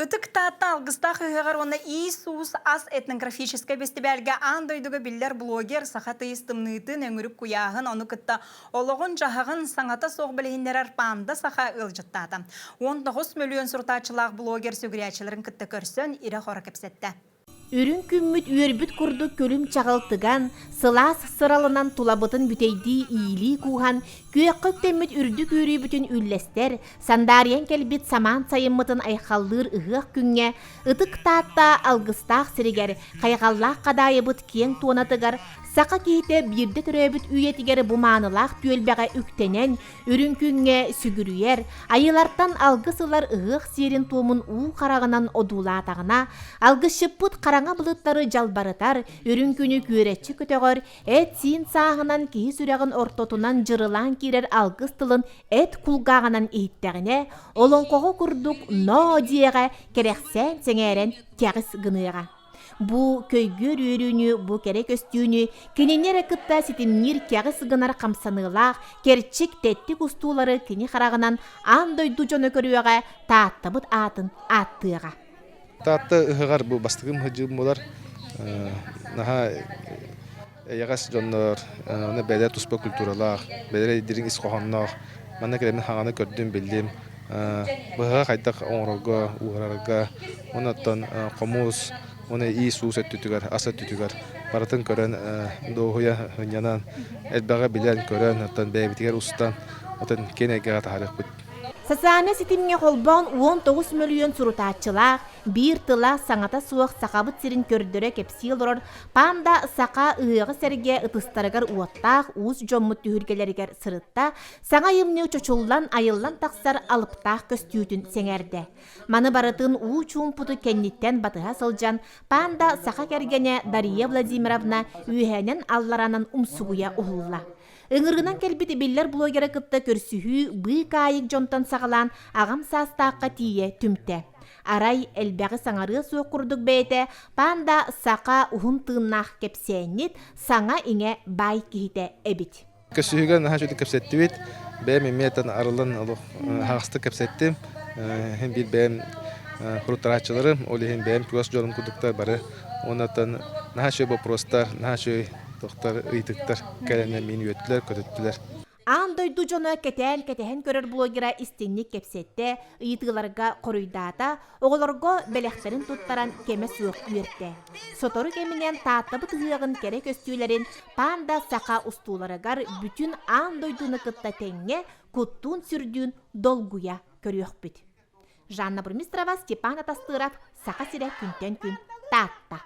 Ытык Таатта алгыстаах ыһыаҕар уонна Иис-уус ас этнографическай бэстибээлгэ аан дойдуга биллэр блогер саха тыйыс тымныытын, өҥүрүк куйааһын, ону кытта олоҕун-дьаһаҕын саҥата суох билиһиннэрэр Панда саха ыалдьыттаата. 19 мөлүйүөн сурутааччылаах блогер сүгүрүйээччилэрин кытта көрсөн ирэ-хоро кэпсэттэ. Үрүҥ күммүт үөрбүт курдук күлүм чаҕыл тыган, сылаас сыралынан тулабытын бүтэйдии иилии кууһан, күөххэ үктэммит үрдүк үөрүүбүтүн үллэстэр, сандаарыйан кэлбит самаан сайыммытын айхаллыыр ыһыах күҥҥэ, ытык Таатта алгыстаах сиригэр, хайҕаллаах Хадаайыбыт киэҥ туонатыгар, саха киһитэ биирдэ төрөөбүт үйэтигэр бу маанылаах түөлбэҕэ үктэнэн, Үрүҥ күҥҥэ сүгүрүйэр, айыылартан алгыс ылар ыһыах сиэрин-туомун уу хараҕынан одуулаатаҕына, алгысчыппыт хараҥа былыттары дьалбарытар, үрүҥ күнү күөрэччи көтөҕөр, эт-сиин сааһынан киһи сүрэҕин ортотунан дьырылаан киирэр алгыс тылын эт кулгааҕынан иһиттэҕинэ, олоҥхоҕо курдук ноо диэҕэ кэрэхсээн сэҥээрэн кэҕис гыныаҕа. Бу көйгүөр үөрүүнү, бу кэрэ көстүүнү кинини эрэ кытта ситимниир кэҕис гынар хамсаныылаах, кэрчик, тэттик устуулары кини хараҕынан аан дойду дьоно көрүөҕэ, Тааттабыт аатын ааттыаҕа. Таатта ыһыҕар бу бастакы мыһыдьыым буолар. Наһаа эйэҕэс дьоннор, аны бэйэлэрэ туспа культуралаах, бэйэлэрэ дириҥ ис хоһоонноох. Манна кэлэммин хаҥаны көрдүм, биллим. Быһаҕа хайдах оҥорорго, уһарарга, уонна оттон хомус, уонна иис-уус өттүтүгэр, ас өттүтүгэр барытын көрөн дуоһуйа сынньанан, элбэҕи билэн-көрөн, оттон бэйэбитигэр устан, оттон киэҥ эйгэҕэ таһаарыахпыт. Социальнай ситимҥэ холбоон 19 мөлүйүөн сурутааччылаах, биир тыла, саҥата суох Сахабыт сирин көрдөрө-кэпсии олорор Панда саха ыһыаҕы сэргэ ытыстарыгар уоттаах уус дьоммут түһүлгэлэригэр сырытта, саҥа айымньы чочуллан айыллан тахсар алыптаах көстүүтүн сэҥээрдэ. Маны барытын уу чуумпуту кэнниттэн батыһа сылдьан Панда саха кэргэнэ Дария Владимировна үөһээнэн-алларанан умсугуйа уһулла. Ыҥырыынан кэлбит биллэр блогеры кытта көрсүһүү быыкаайык дьонтон саҕалаан аҕам саастаахха тиийэ түмтэ. Арай элбэҕи саҥарыа суох курдук бэйэтэ панда саха уһун тыыннаах кэпсээнньит, саҥа-иҥэ баай киһитэ эбит. Көрсүһүүгэ наһаа үчүгэй кэпсэттибит. Бэйэм эмиэ арыллан олох аһаҕастык кэпсэттим. Иһин биир бэйэм суруттарааччыларым, ол иһин бэйэм чугас дьонум курдуктар бары. Оннуттан наһаа үчүгэй боппуруостар, наһаа үчүгэй тохтор ыйытыктар кэлэннэр миин үөттүлэр, көтүттүлэр. Аан дойду дьоно кэтээн-кэтэһэн көрөр блогера истиҥник кэпсэттэ, ыйытыыларга хоруйдаата, оҕолорго бэлэхтэрин туттаран кэмэ суох үөртэ. Сотору кэминэн Тааттабыт ыһыаҕын кэрэ көстүүлэрин Панда саха устууларыгар бүтүн аан дойдуну кытта тэҥҥэ куттуун-сүрдүүн долгуйа көрүөхпүт. Жанна Бурмистрова, Степан Атастыров, Саха сирэ күнтэн күн Таатта.